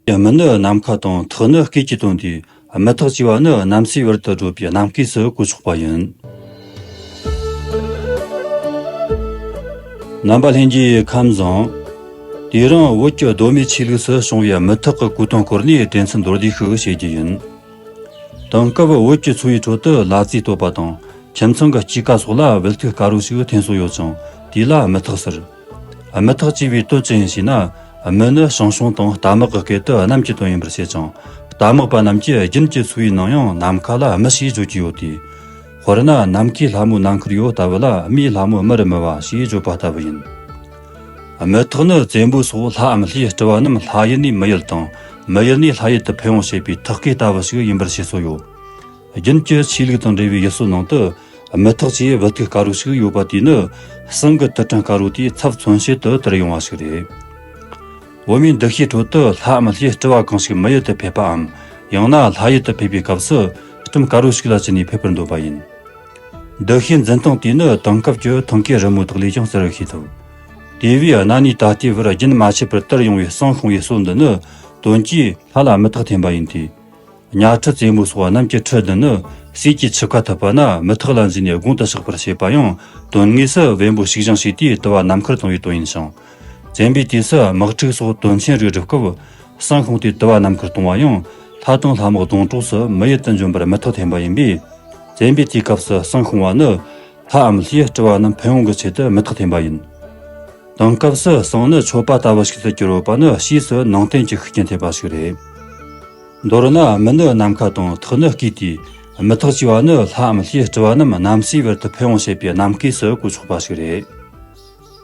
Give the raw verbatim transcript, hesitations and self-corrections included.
མི་ནི་ནམ་མཁའ་དང་ཐགས་ནི་སྐད་ཀྱི་དོན་ཏེ། མི་ཐག་ཅེས་པ་ནི་རྣམ་སྲས་བར་དུ་བགྲོད་པའི་རྣམ་སྐས་སུ་གོ་ཆོག་པ་ཡིན། རྣམ་པ་ལྷན་རྒྱས་ཁམས་བཟང་། དེ་རིང་བོད་ཀྱི་གདོད་མའི་ཆོས་ལུགས་སུ་བྱུང་བའི་མི་ཐག་གི་གོ་དོན་སྐོར་ནས་དྲན་ཚུལ་མདོར་བསྡུས་ཤིག་བཤད་རྒྱུ་ཡིན། དེང་སྐབས་བོད་ཀྱི་འཚོ་བའི་ཁྲོད་དུ་ལ་རྩིས་གཏོད་པ་དང་ཁྱིམ་ཚང་གི་སྐྱེས་ཀ་སོགས་ལ་བུ་ལྟུག་དཀའ་རུ་ཞིག་འཐེན་སྲོལ་ཡོད་ཅིང་། དེ་ལ་མི་ཐག་ཟེར། མི་ཐག་ཅེས་པའི་དོན་ཅི་ཡིན་ཞེ་ན། མི་ནི་ཞང་ཞུང་དང་རྟ་དམག་གི་སྐད་དུ་གནམ་གྱི་དོན་ཡིན་པར་བཤད་ཅིང་། རྟ་དམག་པ་རྣམས་ཀྱིས་རྒྱུན་གྱི་འཚོ་བའི་ནང་ཡང་ནམ་མཁའ་ལ་མི་ཞེས་བརྗོད་ཀྱི་ཡོད་དེ། དཔེར་ན་ནམ་མཁའི་ལྷ་མོ་ནམ་མཁར་ཡོད་ལྟ་བུ་ལ་མིའི་ལྷ་མོ་མི་རུ་མི་བ་ཞེས་བརྗོད་པ་ལྟ་བུ་ཡིན། མི་ཐག་ནི་བཙན་པོ་སོགས་ལྷའམ་ལྷའི་སྤྲུལ་བ་རྣམས་ལྷ་ཡུལ་ནས་མི་ཡུལ་དང་། མི་ཡུལ་ནས་ལྷ་ཡུལ་དུ་ཕེབས་འོང་བྱེད་པའི་ཐག་གིས་ལྟ་བུ་ཞིག་ཡིན་པར་བཤད་སྲོལ་ཡོད། རྒྱུན་གྱི་ཆོས་ལུགས་དང་འབྲེལ་བའི་ཡུལ་སྲོལ་ནང་དུ། མི་ཐག་ཅེས་བུ་ལྟུག་དཀའ་རུ་ཞིག་ཡོད་པ་དེ་ནི། བསང་གི་དུར་ཁྲོད་དཀའ་རུ་དེའི་ཚབ་མཚོན་བྱེད་དུ་དར་ཡོང་བ་ཞིག་རེད། བོད་མིའི་འདུ་ཤེས་ཁྲོད་དུ་ལྷའམ་ལྷའི་སྤྲུལ་བ་གང་ཞིག་མི་ཡུལ་དུ་ཕེབས་པའམ། ཡང་ན་ལྷ་ཡུལ་དུ་ཕེབས་པའི་སྐབས་སུ། སྐྲུམ་དཀའ་རུ་ཞིག་ལ་བཅུག་ནས་ཕེབས་པར་འདོད་པ་ཡིན། འདུ་ཤེས་འཛིན་སྟངས་དེ་ནི་དེང་སྐབས་ཀྱི་ཐང་གའི་རི་མོ་དག་ལས་ཀྱང་གསལ་བར་ཤེས་ཐུབ། དེ་བས་གནའ་ནས་ད་ལྟའི་བར་རྒྱུན་མ་ཆད་པར་དར་ཡོང་བའི་བསང་ཤོང་བའི་སྲོལ་འདི་ནི། དོན་གྱིས་ལྷ་ལ་མི་ཐག་འཐེན་པ་ཡིན་ཏེ། གཉའ་ཁྲི་བཙན་པོ་སོགས་གནམ་གྱི་ཁྲི་འདི་ནི་གསེར་གྱི་ཆུ་ཁ་ཐུབ་པ་ན་མི་ཐག་ལ་འཛིན་ནས་དགུང་དུ་གཤེགས་པར་བྱེད་པ་ཡང་དོན་དངོས་སུ་བེམ་པོ་ཞིག་སྦྱང་བྱས་དུས་དུ་བ་ནམ་མཁར་གཏོང་བའི་དོན་ཡིན་ཞིང་། བཙན་པོའི་དུས་སུ་དམག་འཁྲུག་སོགས་དོན་ཆེན་རིགས་སྒྲུབ་སྐབས། བསང་ཤོང་སྟེ་དུ་བ་ནམ་མཁར་གཏོང་བ་ཡང་ལྷ་དང་ལྷ་དམག་སྡོང་གྲོགས་སུ་མི་ཡུལ་དུ་འབྱོན་པར་མི་ཐག་འཐེན་པ་ཡིན་པས། བཙན་པོའི་དུས་སྐབས་སུ་བསང་ཤོང་བ་ནི། ལྷའམ་ལྷའི་སྤྲུལ་བ་རྣམས་ཕན་ཡོན་གྱི་ཆེད་དུ་མི་ཐག་འཐེན་པ་ཡིན། དེང་སྐབས་སུ་བསང་ནི་མཆོད་པ་ལྟ་བུ་ཞིག་ཏུ་གྱུར་ཡོད་པ་ནི་ཕྱིས་སུ་ནང་བསྟན་གྱི་ཤུགས་རྐྱེན་ཐེབས་པ་ཞིག་རེད། མདོར་ན་མི་ནི་ནམ་མཁའ་དང་ཐག་ནི་སྐས་ཏེ། མི་ཐག་ཅེས་པ་ནི་ལྷའམ་ལྷའི་སྤྲུལ་བ་རྣམས་རྣམ་སྲས་བར་དུ་ཕེབས་འོང་བྱེད་པའི་རྣམ་སྐས་སུ་གོ་ཆོག་པ་ཞིག་རེད།